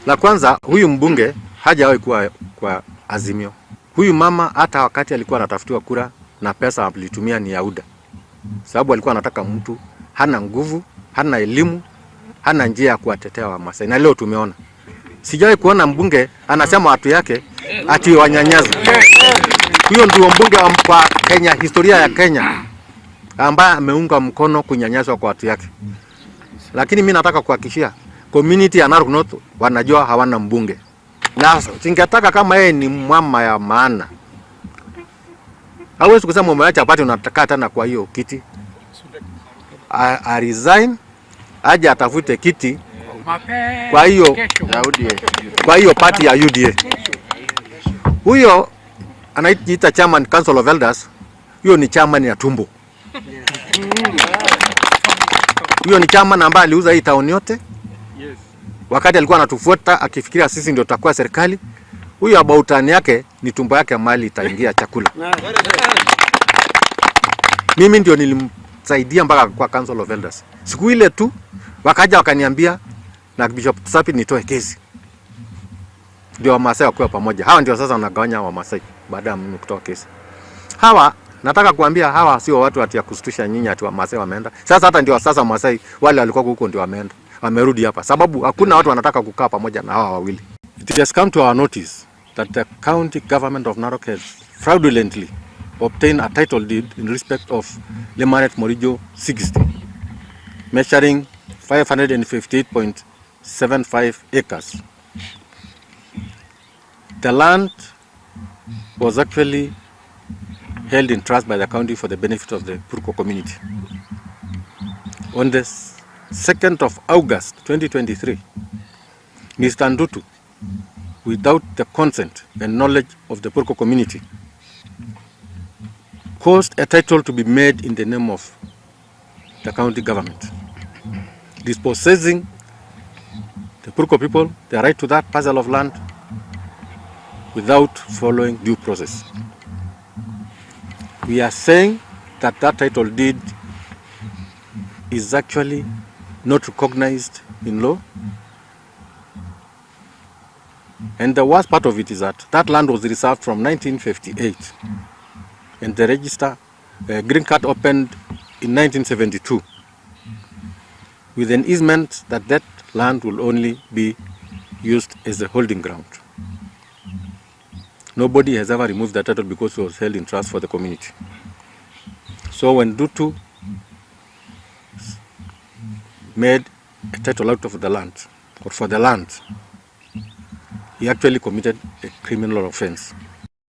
La kwanza, huyu mbunge hajawahi kuwa kwa Azimio. Huyu mama hata wakati alikuwa anatafutiwa kura na pesa alitumia ni ya UDA, sababu alikuwa anataka mtu hana nguvu, hana elimu, hana njia ya kuwatetea Wamasai, na leo tumeona. Sijawahi kuona mbunge anasema watu yake ati wanyanyaza. Huyo ndio mbunge kwa Kenya, historia ya Kenya ambaye ameunga mkono kunyanyaswa kwa watu yake. Lakini mimi nataka kuhakikishia community ya Narok North wanajua hawana mbunge, na singetaka kama yeye ni mama ya maana, hawezi kusema umeacha party unataka tena kwa hiyo kiti. A resign aje atafute kiti kwa hiyo party ya UDA. Huyo anajiita chairman Council of Elders, huyo ni chairman ya tumbo. Huyo ni chairman ambaye aliuza hii town yote. Wakati alikuwa anatufuata akifikiria sisi ndio tutakuwa serikali. Huyo about turn yake ni tumbo yake mali itaingia chakula. Mimi ndio nilimsaidia mpaka kwa Council of Elders. Siku ile tu wakaja wakaniambia na Bishop Sapi nitoe kesi. Ndio Wamasai wakuwa pamoja. Hawa ndio sasa wanagawanya Wamasai baada ya mimi kutoa kesi. Hawa nataka kuambia hawa sio watu ati ya kustusha nyinyi ati Wamasai wameenda. Sasa hata ndio sasa Wamasai wale walikuwa huko ndio wameenda. Wamerudi hapa sababu hakuna watu wanataka kukaa pamoja na hawa wawili. It has come to our notice that the county government of Narok has fraudulently obtained a title deed in respect of Lemaret Morijo 60, measuring 558.75 acres. The land was actually held in trust by the county for the benefit of the Purko community. On the 2nd of August 2023, Mr. Ndutu, without the consent and knowledge of the Purko community, caused a title to be made in the name of the county government, dispossessing the Purko people the right to that parcel of land without following due process. We are saying that that title deed is actually not recognized in law. And the worst part of it is that that land was reserved from 1958 and the register, green card opened in 1972 with an easement that that land will only be used as a holding ground. Nobody has ever removed that title because it was held in trust for the community. So when Ndutu made a title out of the land, or for the land, he actually committed a criminal offense.